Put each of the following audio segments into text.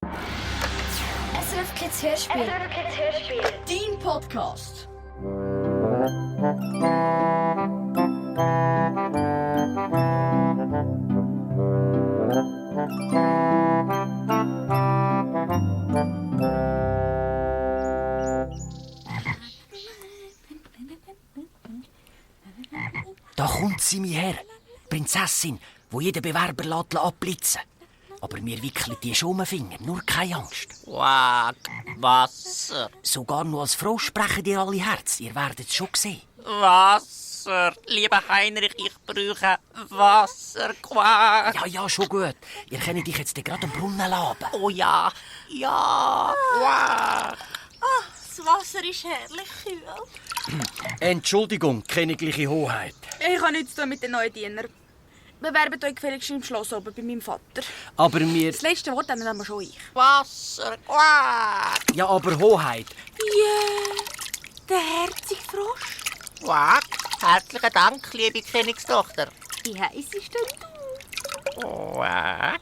SRF Kids Hörspiel. SRF Kids Hörspiel. Dein Podcast. Da kommt sie mir her. Prinzessin, wo jeder Bewerber abblitzen lässt. Aber wir wickeln die schon um den Finger, nur keine Angst. Quack, Wasser. Sogar noch als Frosch sprechen dir alle Herz. Ihr werdet es schon sehen. Wasser. Lieber Heinrich, ich brauche Wasser. Quack. Ja, schon gut. Ihr könnt dich jetzt gerade am Brunnen laben. Oh ja. Ja. Quack. Das Wasser ist herrlich kühl. Entschuldigung, königliche Hoheit. Ich habe nichts zu tun mit den neuen Dienern. Bewerbt euch gefälligst im Schloss oben bei meinem Vater. Aber wir... Das letzte Wort haben wir schon ich. Wasser. Quack. Ja, aber Hoheit. Ja, der herzige Frosch. Quack. Herzlichen Dank, liebe Königstochter. Wie heisst denn du? Quack.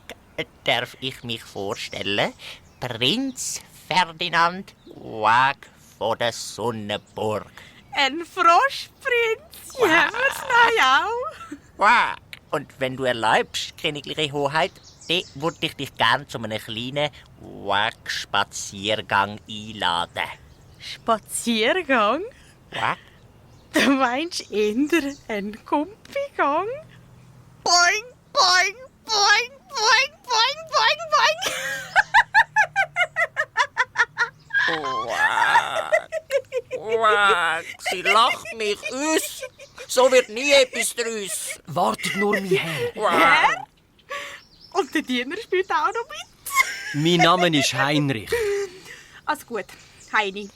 Darf ich mich vorstellen? Prinz Ferdinand Quack von der Sonnenburg. Ein Froschprinz. Ja, wir's neu auch. Quack. Und wenn du erlaubst, königliche Hoheit, dann würde ich dich gern zu einem kleinen Quack-Spaziergang einladen. Spaziergang? Quack? Du meinst eher einen Kumpigang? Boing, boing, boing, boing, boing, boing, boing. Quack. Quack. Sie lacht mich aus. So wird nie etwas draus. Wartet nur, mein Herr. Quack. Und der Diener spielt auch noch mit. Mein Name ist Heinrich. Also gut, Heini.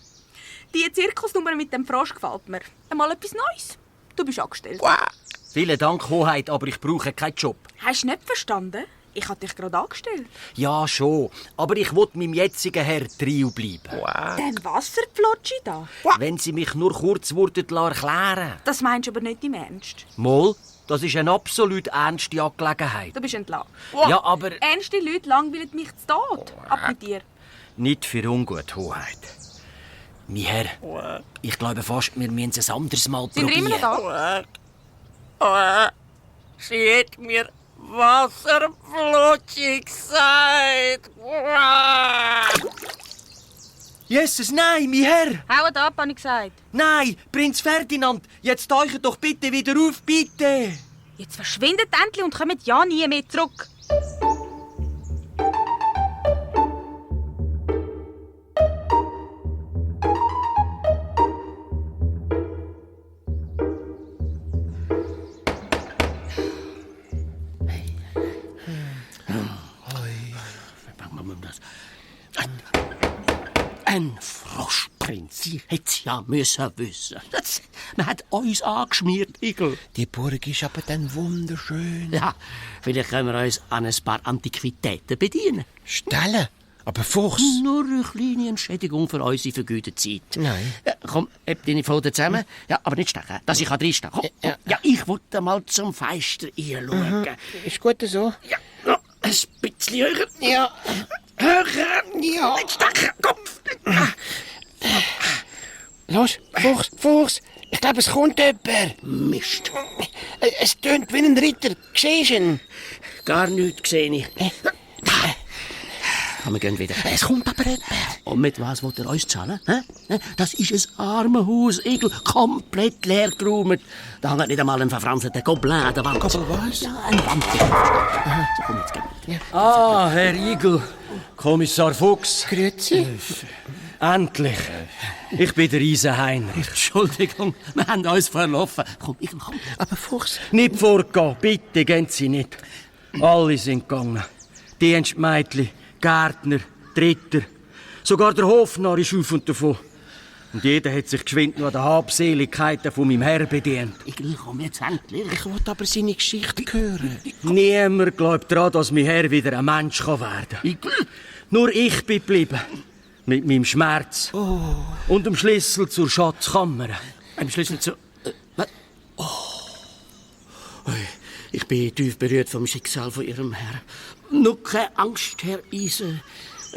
Die Zirkusnummer mit dem Frosch gefällt mir. Einmal etwas Neues. Du bist angestellt. Quack. Vielen Dank, Hoheit, aber ich brauche keinen Job. Hast du nicht verstanden? Ich habe dich gerade angestellt. Ja, schon. Aber ich will meinem jetzigen Herr Trio bleiben. Quack. Den Wasserplotschi da. Wenn Sie mich nur kurz erklären. Das meinst du aber nicht im Ernst. Moll, das ist eine absolut ernste Angelegenheit. Du bist entlassen. Ja, aber Ernste Leute langweilen mich zu Tod. Ab mit dir. nicht für ungut, Hoheit. Mein Herr, ich glaube fast, wir müssen es ein anderes Mal Sind wir immer noch da? Quack. Quack. Sie hat mir Wasserflutschi gesagt. Quack. Jesus, nein, mein Herr! Haut ab, habe ich gesagt. Nein, Prinz Ferdinand, jetzt taucht doch bitte wieder auf, bitte! Jetzt verschwindet endlich und kommt ja nie mehr zurück. Ein Froschprinz, Sie hätt's ja müssen wissen. Man hat uns angeschmiert, Igel. Die Burg ist aber dann wunderschön. Ja, vielleicht können wir uns an ein paar Antiquitäten bedienen. Stellen? Aber Fuchs? Nur eine kleine Entschädigung für unsere vergütete Zeit. Nein. Ja, komm, heb deine Pfoten zusammen. Ja, aber nicht stechen, dass ich reinstechen kann. Komm, Ja. ja, ich wollte mal zum Fenster einschauen. Ist gut so? Ja, noch ein bisschen höher. Ja. Höher. Ja. Nicht stechen, Kopf. Los, Fuchs. Ich glaube, es kommt jemand. Mist. Es tönt wie ein Ritter. Siehst du ihn? Gar nichts gesehen ich. Komm, wir gehen wieder. Es kommt aber jemand. Und mit was wollt ihr uns zahlen? Hä? Das ist ein Armenhaus, Igel, komplett leer geräumt. Da hängt nicht einmal ein verfranzelter Gobelin an der Wand. Gobel was? Ja, ein Wandbild. So, komm, jetzt gehen wir wieder. Ah, Herr Igel, Kommissar Fuchs. Grüezi. Endlich. Ich bin der Riese Heinrich. Entschuldigung, wir haben uns verlaufen. Komm, Igel, komm. Aber Fuchs, Nicht vorgehen, bitte gehen Sie nicht. Alle sind gegangen. Dienstmädchen, Gärtner, Dritter. Sogar der Hofnarr ist auf und davon. Und jeder hat sich geschwind nur an den Habseligkeiten von meinem Herrn bedient. Igel, komm jetzt endlich. ich wollte aber seine Geschichte hören. Niemand glaubt daran, dass mein Herr wieder ein Mensch werden kann. Igel. Nur ich bin geblieben. Mit meinem Schmerz. Und dem Schlüssel zur Schatzkammer. Ein Schlüssel zu... Was? Ich bin tief berührt vom Schicksal von Ihrem Herrn. Nur keine Angst, Herr Ise.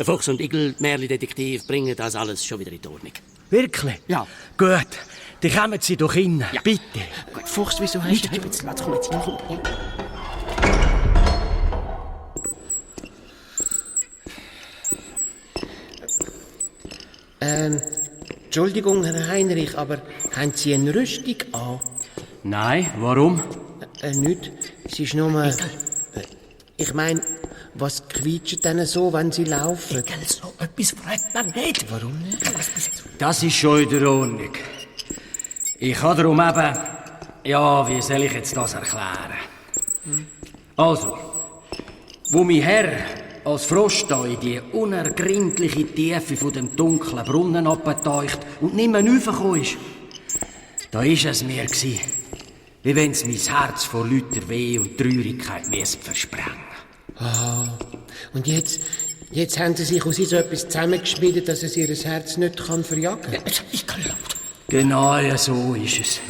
Fuchs und Igel, Märli-Detektiv, bringen das alles schon wieder in die Ordnung. Wirklich? Ja. Gut, dann kommen Sie doch rein, Ja. bitte. Gut, Fuchs, wieso hast du... Jetzt komm jetzt hin. Entschuldigung, Herr Heinrich, aber haben Sie eine Rüstung an? Nein, warum? Nicht. Es ist nur... ich meine, was quietscht denn so, wenn Sie laufen? Igel, so etwas fragt man nicht. Warum nicht? Das ist schon in der Ordnung. Ich habe darum eben... Ja, wie soll ich jetzt das erklären? Also, wo mein Herr als Frosch da in die unergründliche Tiefe von dem dunklen Brunnen abgetaucht und nicht mehr raufgekommen ist, da war es mir gsi, wie wenn es mein Herz vor lauter Weh und Traurigkeit versprengen. Und jetzt haben Sie sich aus so etwas zusammengeschmiedet, dass es Ihr Herz nicht verjagen kann? Genau so ist es.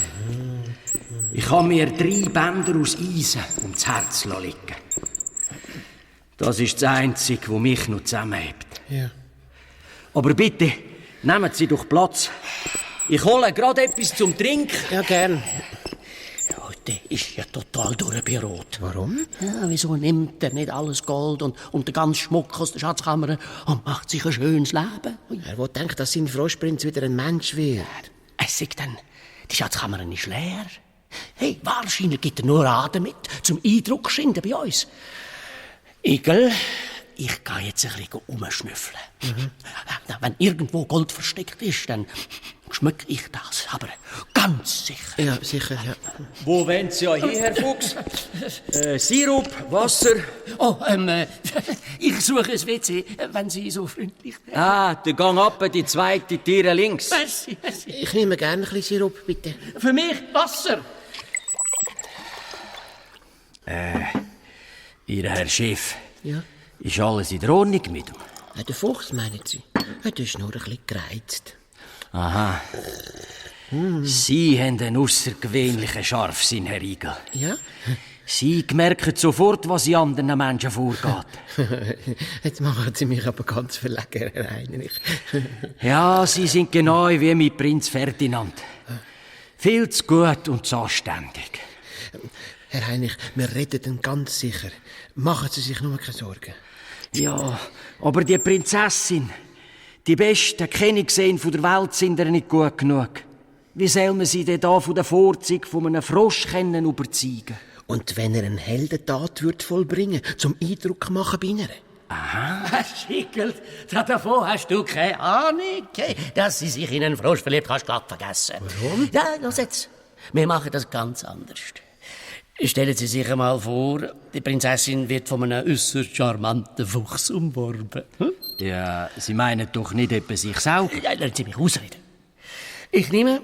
Ich habe mir 3 Bänder aus Eisen ums Herz legen. Das ist das Einzige, was mich noch zusammenhält. Ja. Aber bitte, nehmen Sie doch Platz. Ich hole gerade etwas zum Trinken. Ja, gern. Der ist ja total durchberot. Warum? Ja, wieso nimmt er nicht alles Gold und den ganzen Schmuck aus der Schatzkammer und macht sich ein schönes Leben? Er will denken, dass sein Froschprinz wieder ein Mensch wird. Es sagt dann, die Schatzkammer ist leer. Hey, wahrscheinlich gibt er nur Atem mit, zum Eindruck schinden bei uns. Igel, ich gehe jetzt ein bisschen umschnüffeln. Wenn irgendwo Gold versteckt ist, dann schmecke ich das, aber ganz sicher. Ja, sicher, ja. Wo wollen Sie ja hin, Herr Fuchs? Sirup, Wasser? Oh, ich suche ein WC, wenn Sie so freundlich wären. Ah, der Gang ab, die zweite Tiere links. Merci, merci. Ich nehme gerne ein bisschen Sirup, bitte. Für mich Wasser. Ihr Herr Chef, Ja. ist alles in der Ordnung mit ihm? Der Fuchs, meinen Sie? Ja, der ist nur ein bisschen gereizt. Aha. Sie haben einen außergewöhnlichen Scharfsinn, Herr Igel. Ja? Sie merken sofort, was in anderen Menschen vorgeht. Jetzt machen Sie mich aber ganz verlegen, Herr Heinrich. Ja, Sie sind genau wie mein Prinz Ferdinand. Viel zu gut und zu anständig. Herr Heinrich, wir retten ihn ganz sicher. Machen Sie sich nur keine Sorgen. Ja, aber die Prinzessin, die besten Königsseen der Welt sind ihr nicht gut genug. Wie soll man sie denn da von der Vorzüge von einem Frosch überzeugen? Und wenn er eine Heldentat wird vollbringen, zum Eindruck machen bei ihnen? Schickel, davon hast du keine Ahnung, dass sie sich in einen Frosch verliebt, kannst du glatt vergessen. Warum? Ja, los jetzt. Wir machen das ganz anders. Stellen Sie sich einmal vor, die Prinzessin wird von einem äußerst charmanten Fuchs umworben. Ja, Sie meinen doch nicht etwa sich selber? Ja, lassen Sie mich ausreden. Ich nehme,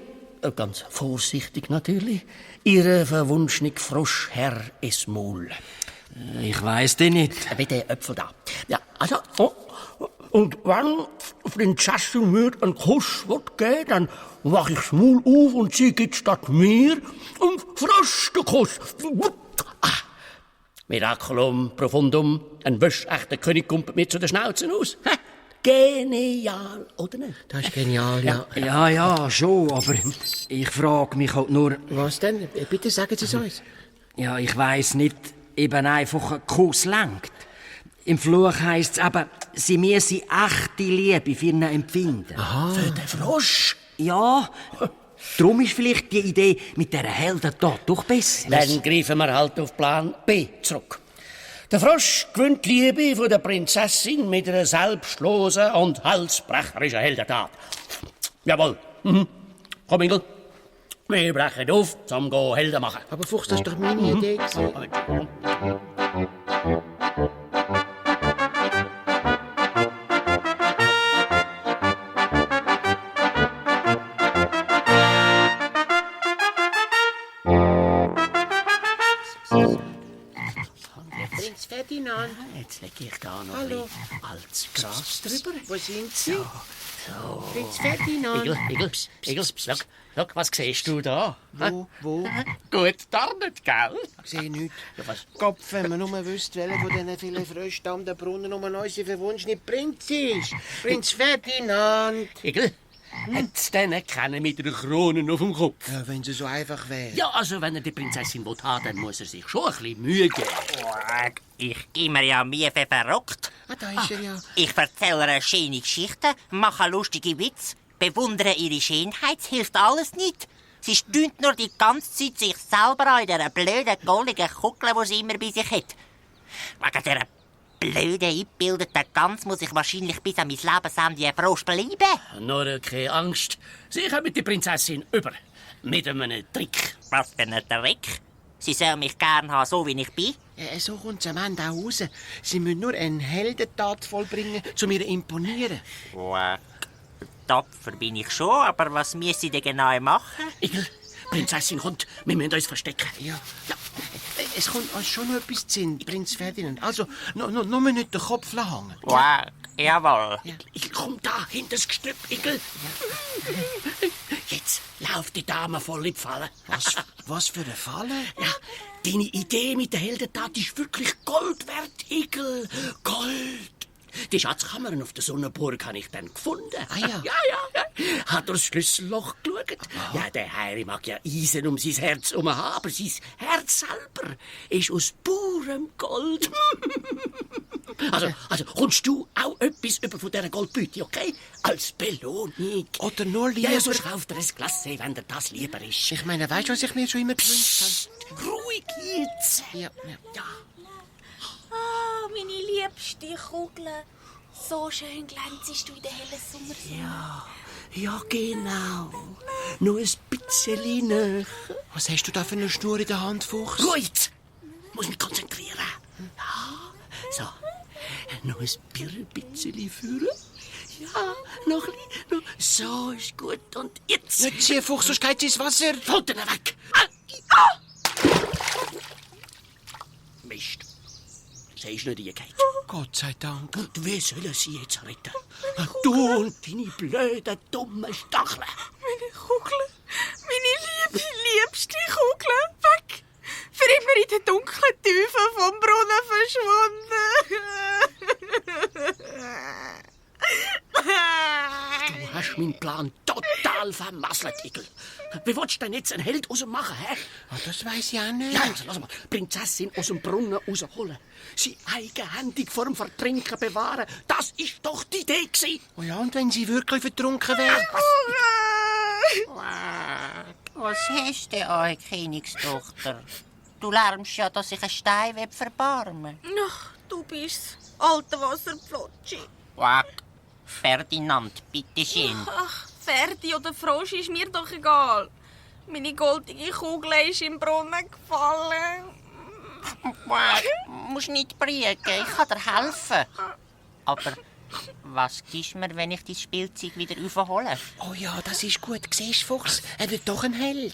ganz vorsichtig natürlich, Ihren verwunschenen Froschherr ins Maul. Ich weiss denn nicht. Bitte Äpfel da. Ja, also, und wenn die Prinzessin mir einen Kuss geben, dann mach ich das Maul auf und sie gibt statt mir einen Froschkuss. Miraculum profundum, ein wäschechter König kommt mir zu den Schnauzen aus. Ha, genial, oder nicht? Das ist genial, ja. Ja, schon, aber ich frage mich halt nur... Was denn? Bitte sagen Sie es uns. Ja, ich weiss nicht, eben einfach ein Kuss lenkt. Im Fluch heisst es eben, sie müssen echte Liebe für ihn empfinden. Für den Frosch. Ja, darum ist vielleicht die Idee mit dieser Heldentat doch besser. Dann greifen wir halt auf Plan B zurück. Der Frosch gewinnt die Liebe von der Prinzessin mit einer selbstlosen und halsbrecherischen Heldentat. Jawohl. Komm, Ingel. Wir brechen auf, zum Helden machen. Aber Fuchs, das ist doch meine Idee gewesen. Prinz Ferdinand. Jetzt lege ich da noch Hallo. ein bisschen altes Gras drüber. Wo sind Sie? So. Prinz Ferdinand. Igel, schau, was siehst du da? Wo? Gut, da nicht, gell? Ich sehe nichts. Ja, was? Kopf, wenn man nur wüsste, welcher von diesen vielen Fröschen am Brunnen um unsere verwunschene Prinz ist. Prinz Ferdinand. Igel, hat's denn keinen mit einer Krone auf dem Kopf? Ja, wenn sie so einfach wäre. Ja, also wenn er die Prinzessin will haben, dann muss er sich schon ein bisschen Mühe geben. Ich gebe mir ja Mühe für verrückt. Ah, da ist er ja. Ich erzähle ihr schöne Geschichten, mache lustige Witze, bewundere ihre Schönheit, es hilft alles nicht. Sie stöhnt nur die ganze Zeit sich selber an in dieser blöden, goldigen Kuckle, die sie immer bei sich hat. Wegen dieser blöden, eingebildeten Gans muss ich wahrscheinlich bis an mein Lebensende ein Frosch bleiben. Nur keine Angst. Sie kommen die Prinzessin über. Mit einem Trick. Was für ein Trick. Sie soll mich gern haben, so wie ich bin. So kommt es am Ende auch raus. Sie müssen nur eine Heldentat vollbringen, um mir zu imponieren. Tapfer bin ich schon, aber was müssen Sie denn genau machen? Igel, Prinzessin kommt. Wir müssen uns verstecken. Ja. Es kommt uns schon noch etwas zu Sinn, Prinz Ferdinand. Also, nur nicht den Kopf hängen. Jawohl. Ich komm da hinter das Gestrüpp, Igel. Jetzt lauf die Dame voll in die Falle. Was für eine Falle? Ja, deine Idee mit der Heldentat ist wirklich Gold wert, Igel. Gold. Die Schatzkammern auf der Sonnenburg habe ich dann gefunden. Ah ja. Ja. Hat durchs Schlüsselloch geschaut. Ja, der Heiri mag ja Eisen um sein Herz haben, aber sein Herz selber ist aus purem Gold. Also, kommst du auch etwas über von dieser Goldbeute, okay? Als Belohnung. Oder nur lieber... Ja, sonst kauft er ein Glas, wenn dir das lieber ist. Ich meine, weißt du, was ich mir schon immer gewünscht habe? Ruhig jetzt. Ja. Ah, meine liebste Kugel. So schön glänzest du in der hellen Sommersonne. Ja, genau. Nur ein bisschen näher. Was hast du da für eine Schnur in der Hand, Fuchs? Ruhig jetzt. Muss mich konzentrieren. Ja, so. Noch ein bisschen führen. Ja, noch ein bisschen. So ist gut. Und jetzt... Nicht ziehen, Fuchs, sonst geht ins Wasser. Pfoten weg. Mist. Sie ist nicht eingegangen. Gott sei Dank. Und wie sollen sie jetzt retten? Du und deine blöden, dummen Stacheln. Meine Kugel. Meine liebste Kugel. Weg. Für immer in den dunklen Tiefen vom Brunnen verschwunden. Du hast meinen Plan total vermasselt, Igel. Wie willst du denn jetzt einen Held aus ihm machen, hä? Das weiss ich auch nicht. Ja, also lass mal, Prinzessin aus dem Brunnen rausholen. Sie eigenhändig vor dem Vertrinken bewahren. Das ist doch die Idee gewesen. Oh ja, und wenn sie wirklich vertrunken wäre? Was hast du, eure Königstochter? Du lärmst ja, dass ich einen Stein verbarmen will. Ach, du bist's. Alter Wasserpflotschi. Ferdinand, bitteschön. Ach, Ferdi oder Frosch ist mir doch egal. Meine goldige Kugel ist im Brunnen gefallen. Du musst nicht briegen, ich kann dir helfen. Aber was gibst du mir, wenn ich dein Spielzeug wieder aufhole? Oh ja, das ist gut. Siehst du, Fuchs? Er wird doch ein Held.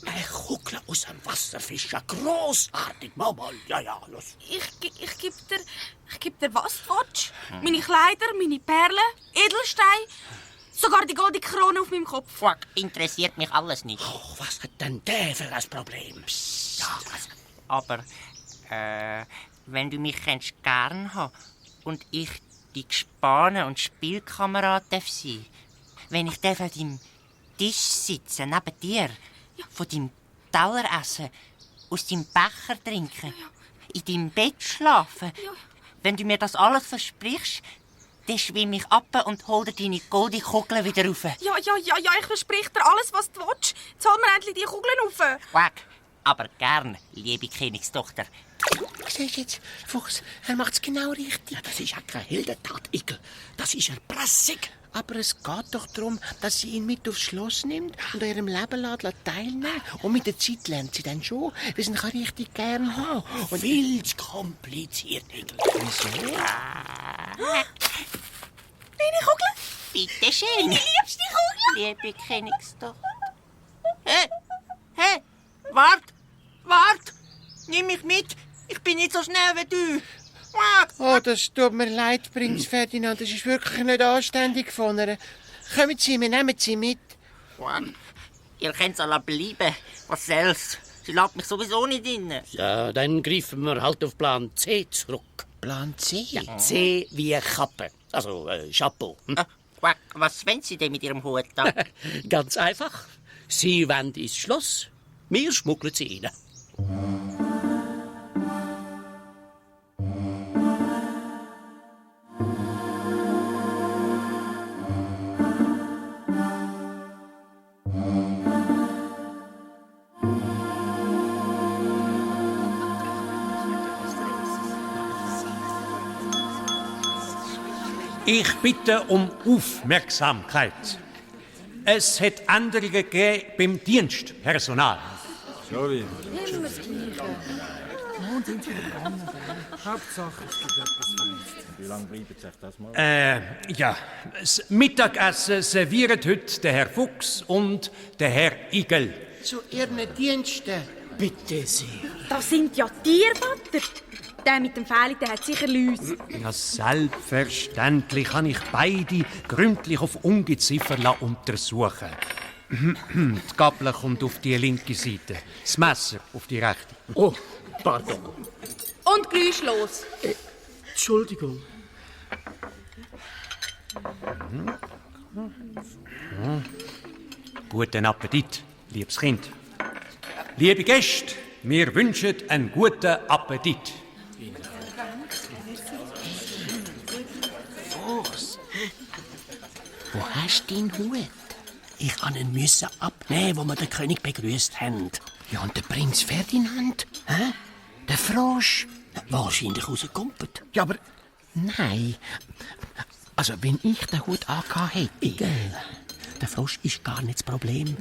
Eine Kugel aus dem Wasser fischen. Grossartig. Mama, ja, los. Ich geb dir was du willst. Meine Kleider, meine Perlen, Edelsteine, sogar die goldene Krone auf meinem Kopf. Fuck, interessiert mich alles nicht. Oh, was hat denn der für ein Problem? Psst. Ja, was? Aber, wenn du mich gern haben und ich die Gespane und Spielkamerad darf sein, wenn ich an deinem Tisch sitze, neben dir, von deinem Teller essen, aus deinem Becher trinken, in deinem Bett schlafen, wenn du mir das alles versprichst, dann schwimme ich ab und hol dir deine goldene Kugel wieder rauf. Ja, ich verspreche dir alles, was du willst. Jetzt hol mir endlich die Kugeln rauf. Weg, aber gern, liebe Königstochter. Siehst du jetzt, Fuchs, er macht's genau richtig. Ja, das ist ja keine Heldentat, Igel. Das ist Erpressung. Aber es geht doch darum, dass sie ihn mit aufs Schloss nimmt und an ihrem Leben teilnehmen. Und mit der Zeit lernt sie dann schon, wie sie ihn richtig gern haben. Und viel zu kompliziert, Igel. Wieso? Deine Kugel? Bitte schön. Meine liebste Kugel? Liebe Königstochter. Hey, wart! Nimm mich mit! Ich bin nicht so schnell wie du! Oh, das tut mir leid, Prinz Ferdinand. Das ist wirklich nicht anständig von ihr. Kommen Sie, wir nehmen Sie mit. Ihr könnt alle bleiben. Was soll's? Sie lässt mich sowieso nicht rein. Ja, dann greifen wir halt auf Plan C zurück. Plan C? Ja, C wie Kappe. Also, Chapeau. Hm? Quack, was wollen Sie denn mit Ihrem Hut da? Ganz einfach. Sie wollen ins Schloss. Wir schmuggeln sie rein. Ich bitte um Aufmerksamkeit. Es hat Änderungen gegeben beim Dienstpersonal. Ja, das Mittagessen servieren heute der Herr Fuchs und der Herr Igel. Zu Ihren Diensten. Bitte sehr. Das sind ja Tiere, Vater. Der mit dem Fähli, der hat sicher Läuse. Ja, selbstverständlich habe ich beide gründlich auf Ungeziefer untersuchen. Die Gabel kommt auf die linke Seite, das Messer auf die rechte. Oh, pardon. Und geräuschlos. Entschuldigung. Guten Appetit, liebes Kind. Liebe Gäste, wir wünschen einen guten Appetit. Wo hast du deinen Hut? Ich musste ihn abnehmen, wo wir den König begrüßt haben. Ja, und der Prinz Ferdinand? Hä? Der Frosch? Wahrscheinlich rausgekumpelt. Ja, aber... Nein. Also, wenn ich den Hut angehabt hätte... Igel, der Frosch ist gar nicht das Problem.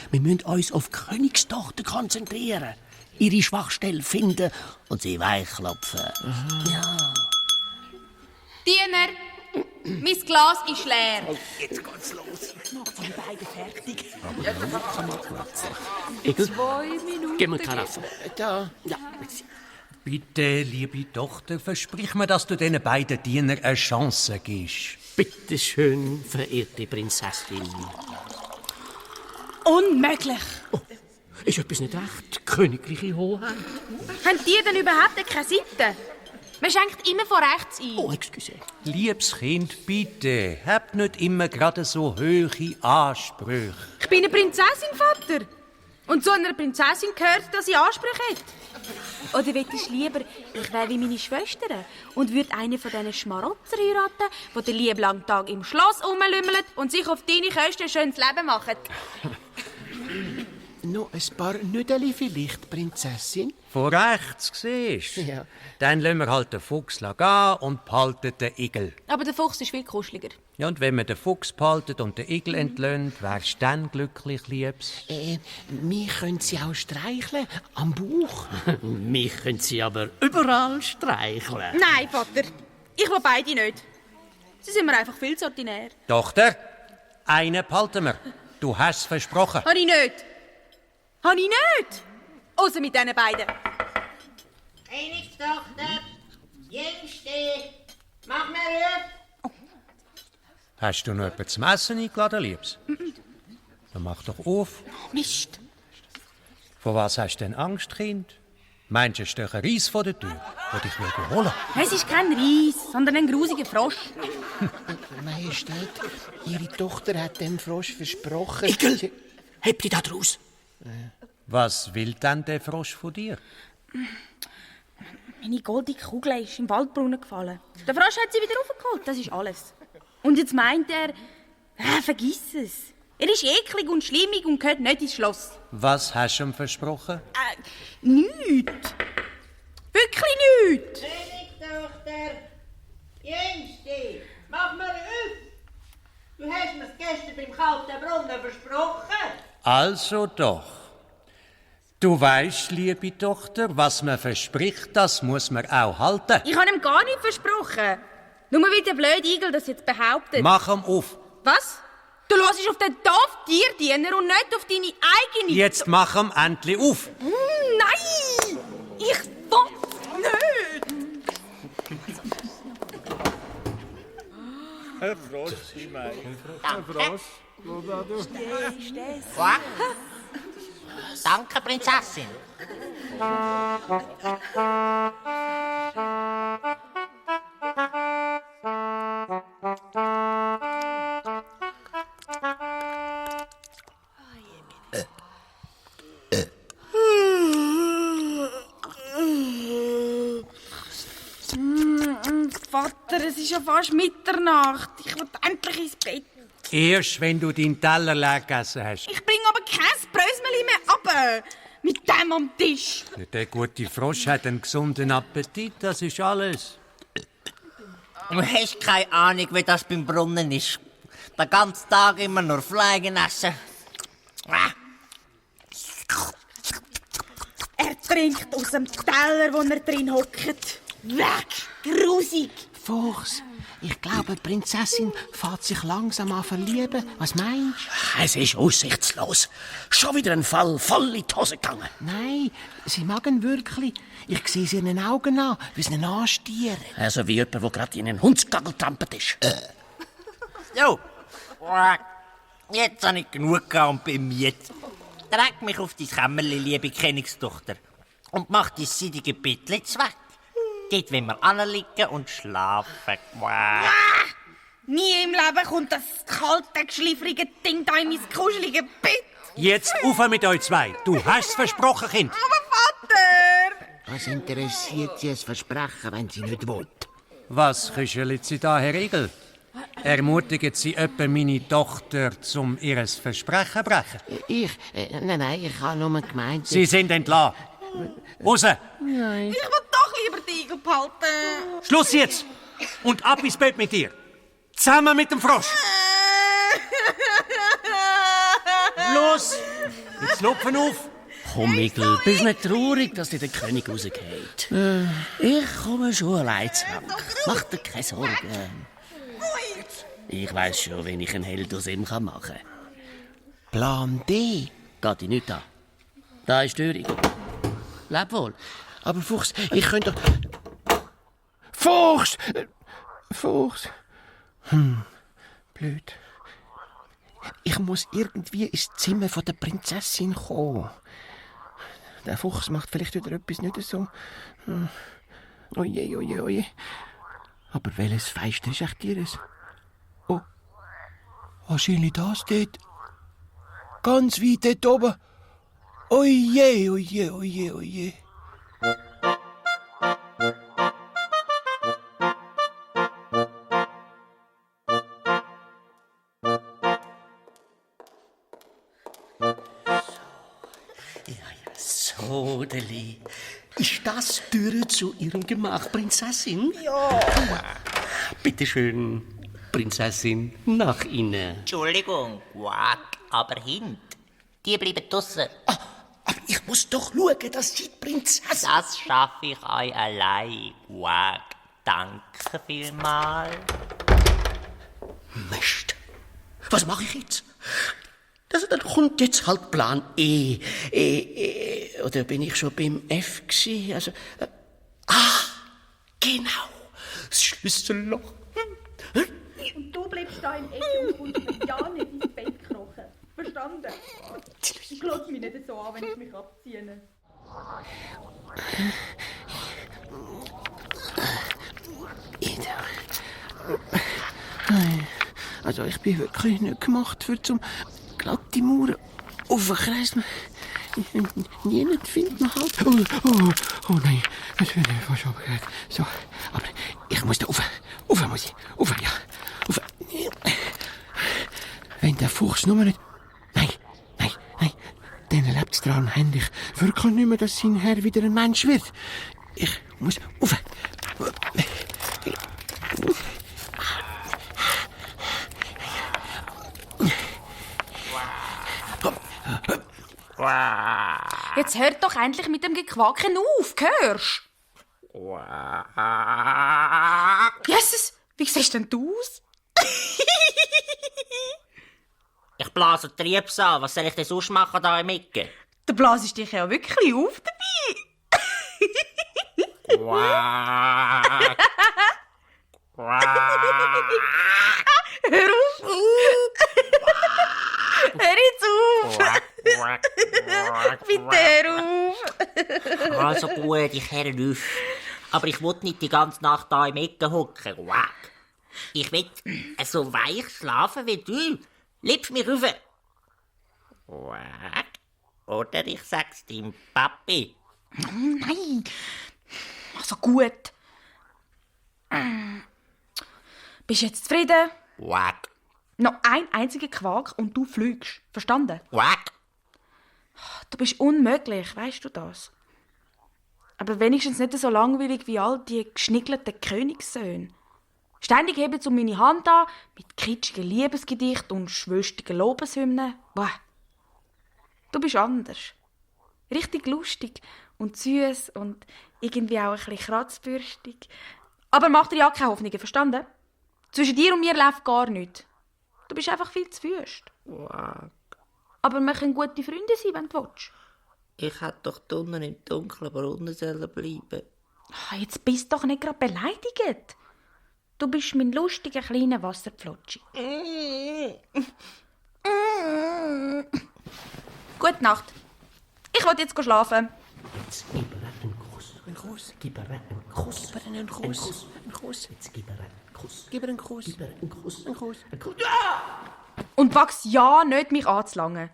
Wir müssen uns auf die Königstochter konzentrieren, ihre Schwachstelle finden und sie weichklopfen. Ja. Diener, mein Glas ist leer. Jetzt geht's los. Von den beiden fertig. Igel, 2 Minuten. gib mir die Karaffe. Da. Ja. Bitte, liebe Tochter, versprich mir, dass du diesen beiden Dienern eine Chance gibst. Bitte schön, verehrte Prinzessin. Unmöglich. Oh, ist etwas nicht recht? Königliche Hoheit? Haben die denn überhaupt keine Seite? Man schenkt immer von rechts ein. Oh, excuse. Liebes Kind, bitte, habt nicht immer gerade so hohe Ansprüche. Ich bin eine Prinzessin, Vater. Und zu einer Prinzessin gehört, dass sie Ansprüche hat. Oder willst du lieber, ich wäre wie meine Schwestern und würde eine von diesen Schmarotzer heiraten, die den lieben langen Tag im Schloss rumlümmeln und sich auf deine Kosten ein schönes Leben machen? Noch ein paar Nüdeli vielleicht, Prinzessin? Von rechts, siehst du? Ja. Dann lassen wir halt den Fuchs gehen und behalten den Igel. Aber der Fuchs ist viel kuscheliger. Ja, und wenn wir den Fuchs behalten und den Igel entlöhnt, wärst du dann glücklich, Liebs? Wir können sie auch streicheln, am Bauch. Mich können Sie aber überall streicheln. Nein, Vater. Ich will beide nicht. Sie sind mir einfach viel zu ordinär. Tochter, einen behalten wir. Du hast es versprochen. Habe ich nicht. Habe ich nicht. Außer mit diesen beiden. Königstochter, Jüngste, mach mir Ruf. Hast du noch jemanden zum Essen eingeladen, Liebs? Dann mach doch auf. Mist. Vor was hast du denn Angst, Kind? Meinst du, es steht ein Reis vor der Tür, der dich holen will? Es ist kein Reis, sondern ein grusiger Frosch. Majestät, Ihre Tochter hat dem Frosch versprochen... Igel, heb dich da draus. Was will denn der Frosch von dir? Meine goldige Kugel ist im Waldbrunnen gefallen. Der Frosch hat sie wieder raufgeholt, das ist alles. Und jetzt meint er, vergiss es. Er ist eklig und schlimmig und gehört nicht ins Schloss. Was hast du ihm versprochen? Nichts. Wirklich nichts. Königstochter, Jüngste, mach mir Ruf. Du hast mir's gestern beim kalten Brunnen versprochen. Also doch. Du weißt, liebe Tochter, was man verspricht, das muss man auch halten. Ich habe ihm gar nichts versprochen. Nur wie der blöde Igel das jetzt behauptet. Mach ihm auf. Was? Du hörst auf den doofen Tierdiener und nicht auf deine eigene... Jetzt mach ihm endlich auf. Nein! Ich will nicht! Quack. Danke, Prinzessin. Vater, es ist ja fast Mitternacht. Ich will endlich ins Bett. Erst wenn du deinen Teller leer gegessen hast. Ich bringe aber kein Brösmeli mehr ab. Mit dem am Tisch. Der gute Frosch hat einen gesunden Appetit, das ist alles. Du hast keine Ahnung, wie das beim Brunnen ist. Den ganzen Tag immer nur Fliegen essen. Er trinkt aus dem Teller, wo er drin hockt. Weg! Grusig! Fuchs, ich glaube, die Prinzessin fährt sich langsam an verlieben. Was meinst du? Es ist aussichtslos. Schon wieder ein Fall voll in die Hose gegangen. Nein, sie mag ihn wirklich. Ich sehe sie in den Augen an, wie sie ihn anstieren. Also wie jemand, der gerade in einen Hundsgagel trampelt ist. So. Jetzt habe ich genug gehabt und bin müde. Trag mich auf dein Kämmerli, liebe Königstochter. Und mach dein seidige Bettchen weg. Dort wollen wir anliegen und schlafen. Nie im Leben kommt das kalte, geschliffrige Ding da in mein kuschelige Bett. Jetzt auf mit euch zwei. Du hast versprochen, Kind. Aber Vater! Was interessiert sie das Versprechen, wenn sie nicht will? Was küschelt sie da, Herr Igel? Ermutigt sie etwa meine Tochter, zum ihres Versprechen brechen? Nein, ich habe nur gemeint... Sie sind entlassen. Raus! Ich will doch lieber die Igel behalten. Schluss jetzt! Und ab ins Bett mit dir! Zusammen mit dem Frosch! Los! Jetzt lupfen auf! Komm, Igel, bist nicht traurig, dass dir der König rausgeht. Ich komme schon allein zusammen. Mach dir keine Sorgen. Ich weiss schon, wenn ich einen Held aus ihm machen kann. Plan D. Geht dich nicht an. Da ist Störung. Leb wohl. Aber Fuchs, ich könnte doch... Fuchs! Fuchs. Blöd. Ich muss irgendwie ins Zimmer von der Prinzessin kommen. Der Fuchs macht vielleicht wieder etwas nicht so... Oje, oje, oje. Aber welches Feister ist echt ihres? Oh. Wahrscheinlich das dort. Ganz weit dort oben. Oje, oje, oje, oje. So, Deli. Ist das die Tür zu Ihrem Gemach, Prinzessin? Ja. Bitte schön, Prinzessin, nach Ihnen. Entschuldigung, Quack, aber hint. Die bleiben draussen. Aber ich muss doch schauen, dass Sie die Prinzessin... Das schaffe ich euch allein, Quack. Danke vielmals. Mist. Was mache ich jetzt? Dann kommt jetzt halt Plan E. Oder bin ich schon beim F gewesen? Also, genau. Das Schlüsselloch. Und du bleibst da im Ecke und kommst mit ja nicht ins Bett krochen. Verstanden? Ich lasse mich nicht so an, wenn ich mich abziehe. Also ich bin wirklich nicht gemacht für zum glatte Mauern aufkreisen. Niemand findet mich halt. Oh nein, das wird fast abgehört. So, aber ich muss da rauf. Rauf muss ich. Rauf, ja. Rauf. Wenn der Fuchs nur nicht... Nein. Dann lebt es daran heimlich. Wirklich nicht mehr, dass sein Herr wieder ein Mensch wird. Ich muss rauf. Jetzt hört doch endlich mit dem Gequaken auf, hörst? Jesus, wie siehst denn du aus? Ich blase Triebs an. Was soll ich denn sonst machen da im Ecke? Da blasest dich ja wirklich auf dabei. Quack. Quack. Hör auf! Hör jetzt auf! Bitte hör auf! Also gut, ich höre auf. Aber ich will nicht die ganze Nacht da im Ecken hocken. Ich will so weich schlafen wie du. Liebst mich rauf. Oder ich sag's deinem Papi. Nein! Also gut. Bist du jetzt zufrieden? Wack. Noch ein einziger Quark und du fliegst. Verstanden? Wack. Du bist unmöglich, weißt du das? Aber wenigstens nicht so langweilig wie all die geschnickelten Königssöhne. Ständig heben sie um meine Hand an, mit kitschigen Liebesgedichten und schwülstigen Lobeshymnen. Wow. Du bist anders. Richtig lustig und süß und irgendwie auch ein bisschen kratzbürstig. Aber mach dir ja keine Hoffnungen, verstanden? Zwischen dir und mir läuft gar nichts. Du bist einfach viel zu wüst. Wack. Aber wir können gute Freunde sein, wenn du willst. Ich hätte doch drinnen im dunklen Brunnen sollen bleiben. Jetzt bist du doch nicht gerade beleidigt. Du bist mein lustiger kleiner Wasserpflotschi. Gute Nacht. Ich will jetzt schlafen. Jetzt gib ihr einen Kuss. Ein Kuss. Gib ihr einen Kuss. Gib ihr einen Kuss. Ein Kuss. Jetzt gib ihr einen Kuss. Gib ihr einen Kuss. Gib ihr einen Kuss. Ein Kuss. Ein Kuss. Und wachs ja nicht, mich anzulangen.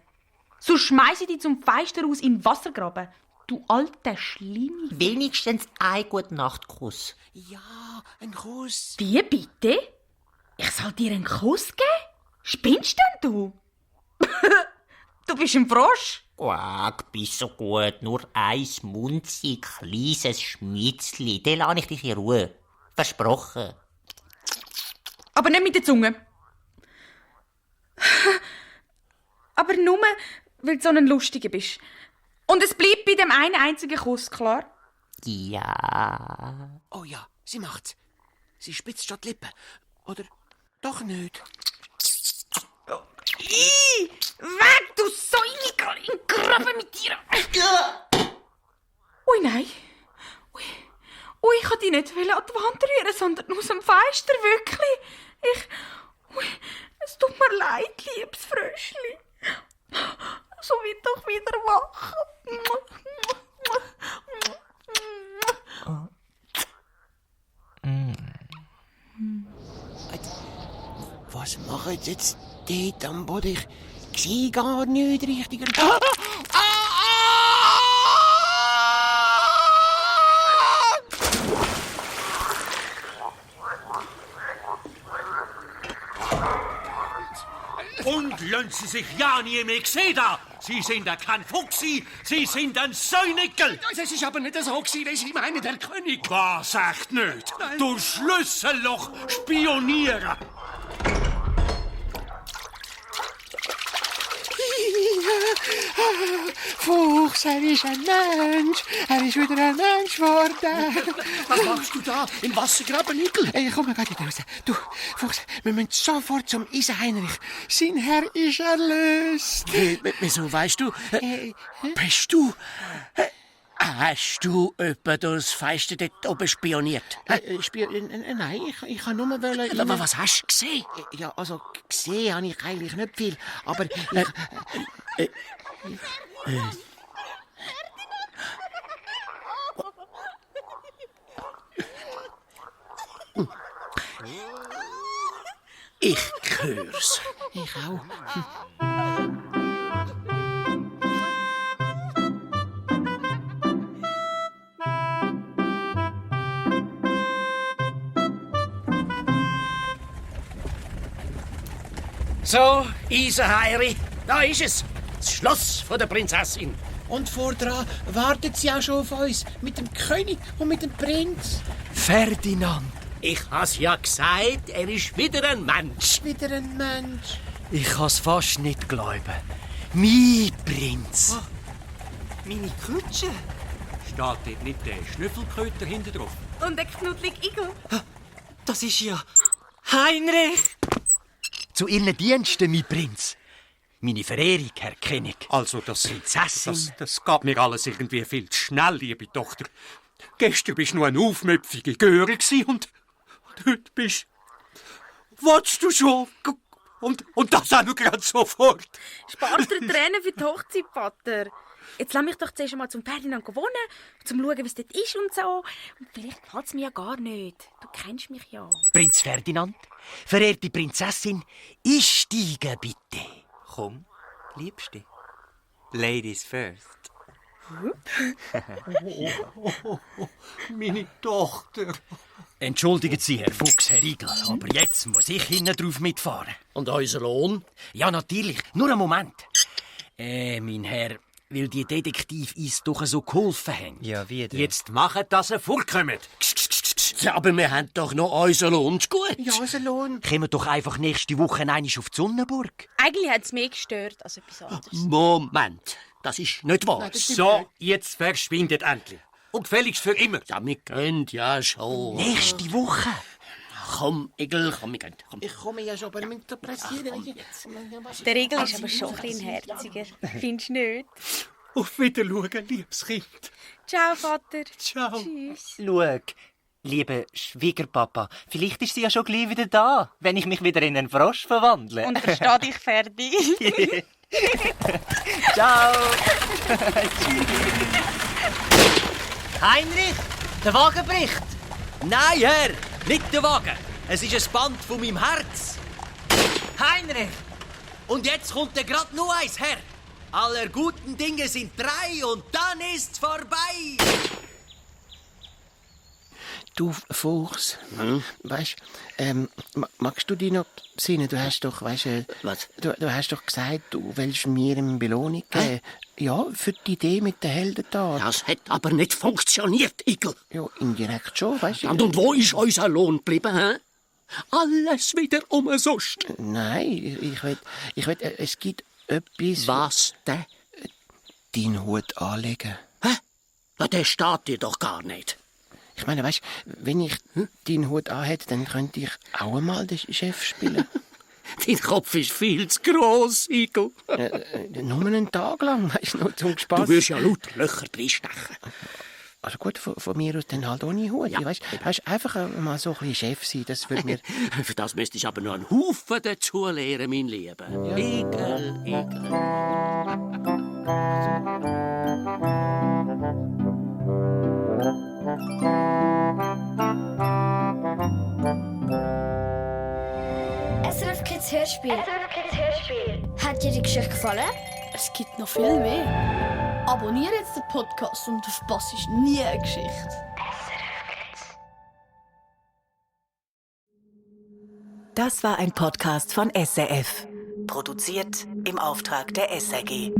So schmeiß ich dich zum Fenster aus in den Wassergraben. Du alte Schlimme. Wenigstens ein Gute-Nacht-Kuss. Ja, ein Kuss. Wie bitte? Ich soll dir einen Kuss geben? Spinnst denn du? Du bist ein Frosch. Quack, bist so gut. Nur ein munzig, kleines Schmitzli. Den lasse ich dich in Ruhe. Versprochen. Aber nicht mit der Zunge. Aber nur, weil du so ein Lustiger bist. Und es bleibt bei dem einen einzigen Kuss, klar? Ja. Oh ja, sie macht's. Sie spitzt statt Lippen. Oder doch nicht. Weg, du Säuliger! In den Graben mit dir! Ui, nein. Ui, ich wollte dich nicht an die Wand rühren, sondern aus dem Fenster, wirklich. Ui, es tut mir leid, liebes Fröschli. So wird doch wieder wach. Was machen Sie jetzt dort am Boden? Ich sehe gar nicht richtig. Und lassen Sie sich ja nie mehr sehen da. Sie sind ja kein Fuchsi, Sie sind ein Säunickel. Das ist aber nicht so gewesen, ich meine der König. Was sagt nicht? Du Schlüsselloch Spionierer. Fuchs, er ist ein Mensch. Er ist wieder ein Mensch geworden. Was machst du da im Wassergraben, Nickel? Ey, komm mal gerade raus. Du, Fuchs, wir müssen sofort zum Eisenheinrich. Sein Herr ist erlöst. Wieso weißt du? Bist du? Hast du etwa das Feiste dort oben spioniert? Nein, ich kann nur wollen... Aber was hast du gesehen? Ja, also gesehen habe ich eigentlich nicht viel, aber... Ich hör's. Ich auch. So, Isenheiri, da ist es. Das Schloss von der Prinzessin. Und vordran wartet sie auch schon auf uns. Mit dem König und mit dem Prinz. Ferdinand, Ich has ja gesagt, er ist wieder ein Mensch. Wieder ein Mensch. ich kann's fast nicht glauben. Mein Prinz. Meine Kutsche. Steht dort nicht der Schnüffelköter hinten drauf? Und der knuddelige Igel. Das ist ja Heinrich. Zu Ihren Diensten, mein Prinz. Meine Verehrung, Herr König. Also, Prinzessin. das geht mir alles irgendwie viel zu schnell, liebe Tochter. Gestern bist du nur eine aufmüpfige Göre und heute bist Willst du schon? Und das auch noch gerade sofort. Spart dir Tränen für die Hochzeit, Vater. Jetzt lass mich doch zuerst einmal zum Ferdinand wohnen, zum schauen, wie es dort ist und so. Und vielleicht gefällt es mir ja gar nicht. Du kennst mich ja. Prinz Ferdinand, verehrte Prinzessin, einsteigen bitte. Komm, Liebste. Ladies first. Meine Tochter. Entschuldigen Sie, Herr Fuchs, Herr Igel, aber jetzt muss ich hinten drauf mitfahren. Und unser Lohn? Ja, natürlich. Nur einen Moment. Mein Herr, weil die Detektiv uns doch so geholfen haben. Ja, wie denn? Jetzt machen, dass ihr vorkommt. Ja, aber wir haben doch noch unseren Lohn, ist gut. Ja, unser Lohn. Kommen wir doch einfach nächste Woche einmal auf die Sonnenburg. Eigentlich hat es mich gestört als etwas anderes. Moment, das ist nicht wahr. So, jetzt verschwindet endlich. Und gefälligst für immer. Ja, wir können ja schon. Nächste Woche? Komm, Igel, komm, wir gehen. Komm. Ich komme ja schon, aber wir müssen pressieren. Der Regel ist aber schon ein bisschen herziger. Findest du nicht? Auf Wiedersehen, liebes Kind. Ciao, Vater. Ciao. Tschüss. Schau, lieber Schwiegerpapa, vielleicht ist sie ja schon gleich wieder da, wenn ich mich wieder in einen Frosch verwandle. Und versteh dich fertig. Ciao! Heinrich, der Wagen bricht. Nein, Herr, nicht der Wagen. Es ist ein Band von meinem Herz. Heinrich! Und jetzt kommt gerade nur eins, Herr. Aller guten Dinge sind 3 und dann ist's vorbei. Du Fuchs, weißt, magst du dich noch besinnen? Du hast doch, weißt, Was? du hast doch gesagt, du willst mir eine Belohnung geben. Ja, für die Idee mit der Heldentat. Das hat aber nicht funktioniert, Igel. Ja, indirekt schon, weißt du. Und wo ist unser Lohn geblieben, hä? Alles wieder umsonst. Nein, ich will, es gibt etwas. Was denn? Deinen Hut anlegen. Hä? Ja, der steht dir doch gar nicht. Ich meine, weißt, wenn ich deinen Hut anhätte, dann könnte ich auch einmal den Chef spielen. Dein Kopf ist viel zu gross, Igel. Nur einen Tag lang, weißt du, nur zum Spaß. Du wirst ja laut Löcher reinstechen. Also gut, von mir aus dann halt ohne Hut. Ja. Weißt, einfach mal so ein bisschen Chef sein, das würde mir... Für das müsstest du aber noch einen Haufen dazu lernen, mein Lieber. Ja. Igel, Igel. SRF Kids Hörspiel. Hat dir die Geschichte gefallen? Es gibt noch viel mehr. Abonniere jetzt den Podcast und du verpasst nie eine Geschichte. Das war ein Podcast von SRF. Produziert im Auftrag der SRG.